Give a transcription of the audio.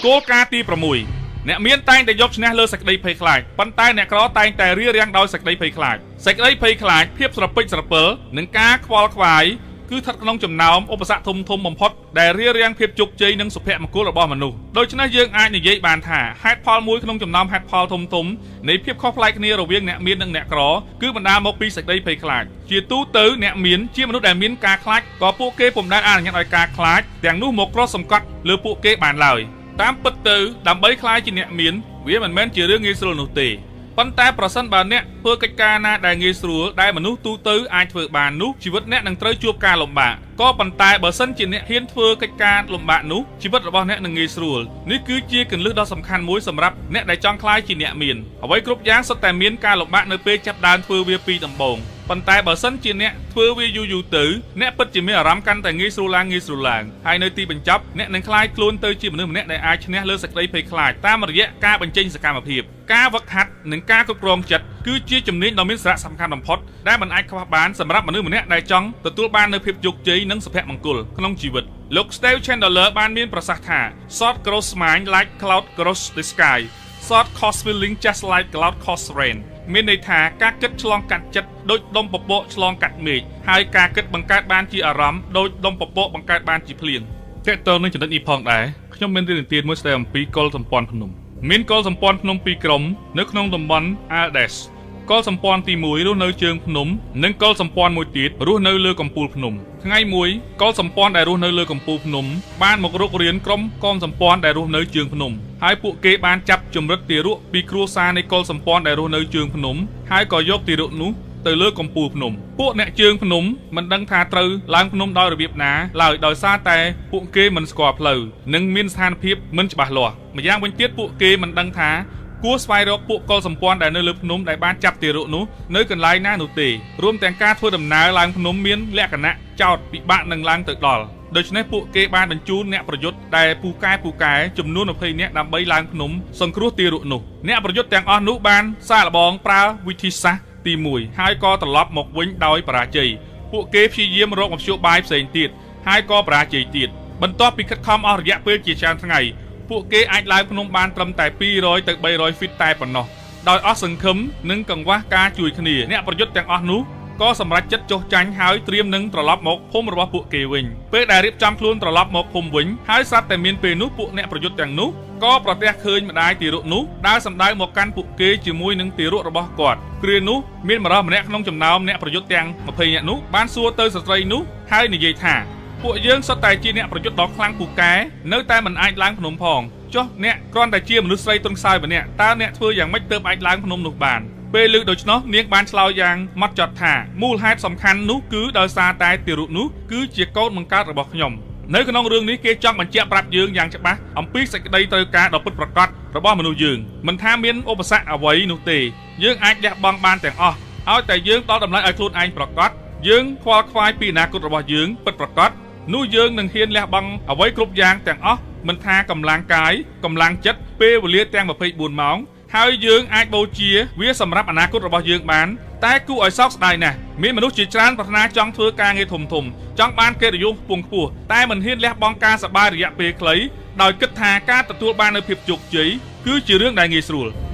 គោលការណ៍ទី6អ្នកមានតែងតែយកឈ្នះលើសេចក្តីភ័យខ្លាចប៉ុន្តែអ្នកក្រតែងតែរារាំងដោយសេចក្តីភ័យខ្លាចសេចក្តីភ័យខ្លាចភាពស្រពេចស្រពិលនិងការខ្វល់ខ្វាយគឺស្ថិតក្នុងចំណោមឧបសគ្គធំធំបំផុតដែលរារាំងភាពជោគជ័យនិងសុភមង្គលរបស់មនុស្សដូច្នេះយើងអាចនិយាយបានថាហេតុផលមួយក្នុងចំណោមហេតុផលធំធំនៃភាពខុសប្លែកគ្នារវាងអ្នកមាននិងអ្នកក្រគឺបណ្ដាលមកពីសេចក្តីភ័យខ្លាចជាទូទៅអ្នកមានជាមនុស្សដែលមានការខ្លាចក៏ពួកគេពុំដែលអនុញ្ញាតឲ្យការខ្លាចទាំងនោះមកក្រសង្កត់លើពួកគេបានឡើយតាមពិតទៅដើម្បីក្លាយជាអ្នកមានវាមិនមែនជារឿងងាយស្រួលនោះទេប៉ុន្តែប្រសិនបើអ្នកធ្វើកិច្ចការណាដែលងាយស្រួលដែលមនុស្សទូទៅអាចធ្វើបាននោះជីវិតអ្នកនឹងត្រូវជួបការលំបាកក៏ប៉ុន្តែបើសិនជាអ្នកហ៊ានធ្វើកិច្ចការលំបាកនោះជីវិតរបស់អ្នកនឹងងាយស្រួលនេះគឺជាគន្លឹះដ៏សំខាន់មួយសម្រាប់អ្នកដែលចង់ក្លាយជាអ្នកមានអ្វីគ្រប់យ៉ាងសុទ្ធតែមានការលំបាកនៅពេលចាប់ដើមធ្វើវាពីដំបូងប៉ុន្តែបើសិនជាអ្នកធ្វើវាយូរយូរទៅអ្នកពិតជាមានអារម្មណ៍កាន់តែងាយស្រួលឡើងងាយស្រួលឡើងហើយនៅទីបញ្ចប់អ្នកនឹងក្លាយខ្លួនទៅជាមនុស្សម្នាក់ដែលអាចឈ្នះលើសេចក្តីភ័យខ្លាចតាមរយៈការបញ្ចេញសកម្មភាពការវឹកហាត់និងការគ្រប់គ្រងចិត្តគឺជាជំនាញដ៏មានសារៈសំខាន់បំផុតដែលមិនអាចខ្វះបានសម្រាប់មនុស្សម្នាក់ដែលចង់ទទួលបាននូវភាពជោគជ័យនិងសុភមង្គលក្នុងជីវិតលោក Steve Chandler បានមានប្រសាសន៍ថា Thought cross mind like cloud cross the sky Thought cause feeling just like cloud cause rain មានន័យថាការគិតឆ្លងកាត់ចិត្តដូចដុំពពកឆ្លងកាត់មេឃហើយការគិតបង្កើតបានជាអារម្មណ៍ដូចដុំពពកបង្កើតបានជាភ្លៀងទាក់ទងនឹងចំណុចនេះផងដែរខ្ញុំមានរឿងនិទានមួយស្ដីអំពីកុលសម្ព័ន្ធភ្នំមានកុលសម្ព័ន្ធភ្នំពីរក្រុមនៅក្នុងតំបន់ Andes កុលសម្ព័ន្ធទី1រស់នៅជើងភ្នំនិងកុលសម្ព័ន្ធមួយទៀតរស់នៅលើកំពូលភ្នំថ្ងៃមួយកុលសម្ព័ន្ធដែលរស់នៅលើកំពូលភ្នំបានមករុករានក្រុមកុលសម្ព័ន្ធដែលរស់នៅជើងភ្នំហើយពួកគេបានចាប់ជំរិតទារកពីគ្រួសារនៃកុលសម្ព័ន្ធដែលរស់នៅជើងភ្នំហើយក៏យកទារកនោះទៅលើកំពូលភ្នំពួកអ្នកជើងភ្នំមិនដឹងថាត្រូវឡើងភ្នំដោយរបៀបណាឡើយដោយសារតែពួកគេមិនស្គាល់ផ្លូវនិងមានស្ថានភាពមិនច្បាស់លាស់ម្យ៉ាងវិញទៀតពួកគេមិនដឹងថាគួរស្វែងរកពួកកុលសម្ព័ន្ធដែលនៅលើភ្នំដែលបានចាប់ទារកនោះនៅកន្លែងណានោះទេរួមទាំងការធ្វើដំណើរឡើងភ្នំមានលក្ខណៈចោតពិបាកនឹងឡើងទៅដល់ដូច្នេះពួកគេបានបញ្ជូនអ្នកប្រយុទ្ធដែលពូកែចំនួន20នាក់ដើម្បីឡើងភ្នំសង្គ្រោះទារកនោះអ្នកប្រយុទ្ធទាំងអស់នោះបានសាកល្បងប្រើវិធីសាស្ត្រទី1ហើយក៏ត្រឡប់មកវិញដោយបរាជ័យពួកគេព្យាយាមរកមធ្យោបាយផ្សេងទៀតហើយក៏បរាជ័យទៀតបន្ទាប់ពីខិតខំអស់រយៈពេលជាច្រើនថ្ងៃពួកគេអាចឡើងភ្នំបានត្រឹមតែ200ទៅ300ហ្វីតតែប៉ុណ្ណោះដោយអស់សង្ឃឹមនិងកង្វះការជួយគ្នាអ្នកប្រយុទ្ធទាំងអស់នោះក៏សម្រេចចិត្តចុះចាញ់ហើយត្រៀមនឹងត្រឡប់មកភូមិរបស់ពួកគេវិញពេលដែលរៀបចំខ្លួនត្រឡប់មកភូមិវិញហើយស្រាប់តែមានពេលនោះពួកអ្នកប្រយុទ្ធទាំងនោះក៏ប្រទះឃើញម្ដាយទារកនោះដើរសម្ដៅមកកាន់ពួកគេជាមួយនឹងទារករបស់គាត់គ្រានោះមានបុរសម្នាក់ក្នុងចំណោមអ្នកប្រយុទ្ធទាំង20នាក់នោះបានសួរទៅស្ត្រីនោះហើយនិយាយថាពួកយើងសុទ្ធតែជាអ្នកប្រយុទ្ធដ៏ខ្លាំងពូកែនៅតែមិនអាចឡើងភ្នំផងចុះអ្នកគ្រាន់តែជាមនុស្សស្រីទន់ខ្សោយម្នាក់តើអ្នកធ្វើយ៉ាងម៉េចទើបអាចឡើងភ្នំនោះបានពេលលើកដូច្នោះនាងបានឆ្លើយយ៉ាងម៉ត់ចត់ថាមូលហេតុសំខាន់នោះគឺដោយសារតែទារកនោះគឺជាកូនបង្កើតរបស់ខ្ញុំនៅក្នុងរឿងនេះគេចង់បញ្ជាក់ប្រាប់យើងយ៉ាងច្បាស់អំពីសេចក្តីត្រូវការដ៏ពិតប្រាកដរបស់មនុស្សយើងមិនថាមានឧបសគ្គអ្វីនោះទេយើងអាចលះបង់បានទាំងអស់ឲ្យតែយើងផ្ដល់តម្លៃឲ្យខ្លួនឯងប្រាកដយើងខ្វល់ខ្វាយពីអនាគតរបស់យើងពិតប្រាកដនោះយើងនឹងហ៊ានលះបង់អ្វីគ្រប់យ៉ាងទាំងអស់មិនថាកម្លាំងកាយកម្លាំងចិត្តពេលវេលាទាំង24ម៉ោងហើយយើងអាចបូជាវាសម្រាប់អនាគតរបស់យើងបានតែគួរឲ្យសោកស្ដាយណាស់មានមនុស្សជាច្រើនប្រាថ្នាចង់ធ្វើការងារធំធំចង់បានកិត្តិយសខ្ពង់ខ្ពស់តែមិនហ៊ានលះបង់ការសប្បាយរយៈពេលខ្លីដោយគិតថាការទទួលបាននូវភាពជោគជ័យគឺជារឿងដែលងាយស្រួល។